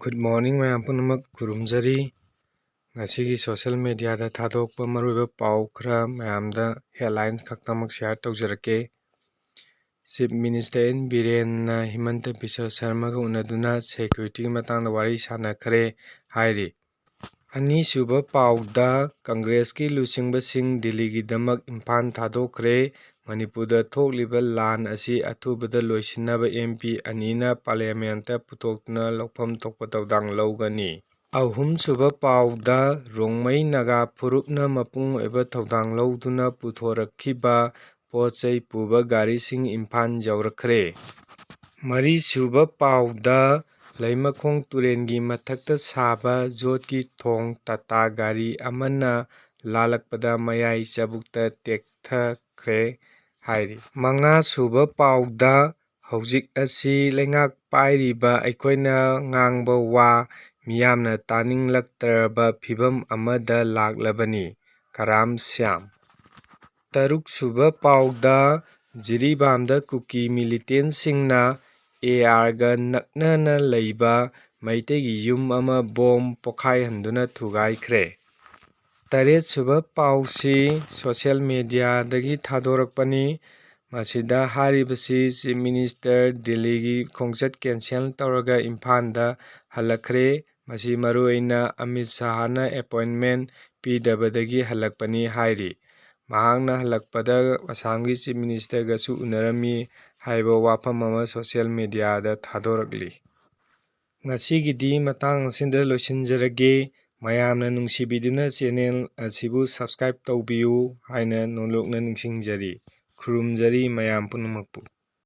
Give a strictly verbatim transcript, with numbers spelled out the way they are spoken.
Good morning ꯃꯌꯥꯝ ꯄꯨꯝꯅꯃꯛ, ꯈꯨꯔꯨꯝꯖꯔꯤ꯫ ꯉꯁꯤꯒꯤ social mediaꯗ ꯊꯥꯗꯣꯛꯄ ꯃꯔꯨꯑꯣꯏꯕ ꯄꯥꯎ ꯈꯔ ꯃꯌꯥꯝꯗ headlines ꯈꯛꯇꯃꯛ share ꯇꯧꯖꯔꯛꯀꯦ꯫ Chief Minister N ꯕꯤꯔꯦꯟꯅ ꯍꯤꯃꯟꯇ ꯕꯤꯁ꯭ꯋ ꯁꯔꯃꯒ ꯎꯅꯗꯨꯅ securityꯒꯤ ꯃꯇꯥꯡꯗ ꯋꯥꯔꯤ ꯁꯥꯟꯅꯈ꯭ꯔꯦ ꯍꯥꯏꯔꯤ꯫ ꯑꯅꯤꯁꯨꯕ ꯄꯥꯎꯗ, ꯀꯪꯒ꯭ꯔꯦꯁꯀꯤ ꯂꯨꯆꯤꯡꯕꯁꯤꯡ ꯗꯤꯜꯂꯤꯒꯤꯗꯃꯛ ꯏꯝꯐꯥꯜ ꯊꯥꯗꯣꯛꯈ꯭ꯔꯦ꯫ ꯃꯅꯤꯄꯨꯔꯗ ꯊꯣꯛꯂꯤꯕ ꯂꯥꯟ ꯑꯁꯤ ꯑꯊꯨꯕꯗ ꯂꯣꯏꯁꯤꯟꯅꯕ MP ꯑꯅꯤꯅ parliamentꯇ ꯄꯨꯊꯣꯛꯇꯨꯅ ꯂꯧꯐꯝ ꯊꯣꯛꯄ ꯊꯧꯗꯥꯡ ꯂꯧꯒꯅꯤ꯫ ꯑꯍꯨꯝꯁꯨꯕ ꯄꯥꯎꯗ, ꯔꯣꯡꯃꯩ ꯅꯥꯒꯥ ꯐꯨꯔꯨꯞꯅ ꯃꯄꯨꯡ ꯑꯣꯏꯕ ꯊꯧꯗꯥꯡ ꯂꯧꯗꯨꯅ ꯄꯨꯊꯣꯔꯛꯈꯤꯕ ꯄꯣꯠ ꯆꯩ ꯄꯨꯕ ꯒꯥꯔꯤꯁꯤꯡ ꯏꯝꯐꯥꯜ ꯌꯧꯔꯛꯈ꯭ꯔꯦ꯫ ꯃꯔꯤꯁꯨꯕ ꯄꯥꯎꯗ, ꯂꯩꯃꯈꯣꯡ ꯇꯨꯔꯦꯜꯒꯤ ꯃꯊꯛꯇ ꯁꯥꯕ ꯌꯣꯠꯀꯤ ꯊꯣꯡ ꯇꯥꯇꯥ ꯒꯥꯔꯤ ꯑꯃꯅ ꯂꯥꯜꯂꯛꯄꯗ ꯃꯌꯥꯏ ꯆꯕꯨꯛꯇ ꯇꯦꯛꯊꯈ꯭ꯔꯦ ꯍꯥꯏꯔꯤ꯫ ꯃꯉꯥꯁꯨꯕ ꯄꯥꯎꯗ, ꯍꯧꯖꯤꯛ ꯑꯁꯤ ꯂꯩꯉꯥꯛ ꯄꯥꯏꯔꯤꯕ ꯑꯩꯈꯣꯏꯅ ꯉꯥꯡꯕ ꯋꯥ ꯃꯤꯌꯥꯝꯅ ꯇꯥꯅꯤꯡꯂꯛꯇ꯭ꯔꯕ ꯐꯤꯚꯝ ꯑꯃꯗ ꯂꯥꯛꯂꯕꯅꯤ, ꯀꯔꯥꯝ ꯁ꯭ꯌꯥꯝ꯫ ꯇꯔꯨꯛꯁꯨꯕ ꯄꯥꯎꯗ, ꯖꯤꯔꯤꯕꯥꯝꯗ ꯀꯨꯀꯤ militantꯁꯤꯡꯅ ARꯒ ꯅꯛꯅꯅ ꯂꯩꯕ ꯃꯩꯇꯩꯒꯤ ꯌꯨꯝ ꯑꯃ bomb ꯄꯣꯈꯥꯏꯍꯟꯗꯨꯅ ꯊꯨꯒꯥꯏꯈ꯭ꯔꯦ꯫ ꯇꯔꯦꯠꯁꯨꯕ ꯄꯥꯎꯁꯤ social mediaꯗꯒꯤ ꯊꯥꯗꯣꯔꯛꯄꯅꯤ꯫ ꯃꯁꯤꯗ ꯍꯥꯏꯔꯤꯕꯁꯤ Chief Minister ꯗꯤꯜꯂꯤꯒꯤ ꯈꯣꯡꯆꯠ cancel ꯇꯧꯔꯒ ꯏꯝꯐꯥꯜꯗ ꯍꯜꯂꯛꯈ꯭ꯔꯦ꯫ ꯃꯁꯤ ꯃꯔꯨꯑꯣꯏꯅ ꯑꯃꯤꯠ ꯁꯍꯥꯅ appointment ꯄꯤꯗꯕꯗꯒꯤ ꯍꯜꯂꯛꯄꯅꯤ ꯍꯥꯏꯔꯤ꯫ ꯃꯍꯥꯛꯅ ꯍꯜꯂꯛꯄꯗ ꯑꯁꯥꯝꯒꯤ Chief Ministerꯒꯁꯨ ꯎꯅꯔꯝꯃꯤ ꯍꯥꯏꯕ ꯋꯥꯐꯝ ꯑꯃ social mediaꯗ ꯊꯥꯗꯣꯔꯛꯂꯤ꯫ ꯉꯁꯤꯒꯤꯗꯤ ꯃꯇꯥꯡ ꯑꯁꯤꯗ ꯂꯣꯏꯁꯤꯟꯖꯔꯒꯦ꯫ ꯃꯌꯥꯝꯅ ꯅꯨꯡꯁꯤꯕꯤꯗꯨꯅ channel ꯑꯁꯤꯕꯨ subscribe ꯇꯧꯕꯤꯌꯨ ꯍꯥꯏꯅ ꯅꯣꯂꯨꯛꯅ ꯅꯤꯡꯁꯤꯡꯖꯔꯤ꯫ ꯈꯨꯔꯨꯝꯖꯔꯤ ꯃꯌꯥꯝ ꯄꯨꯝꯅꯃꯛꯄꯨ꯫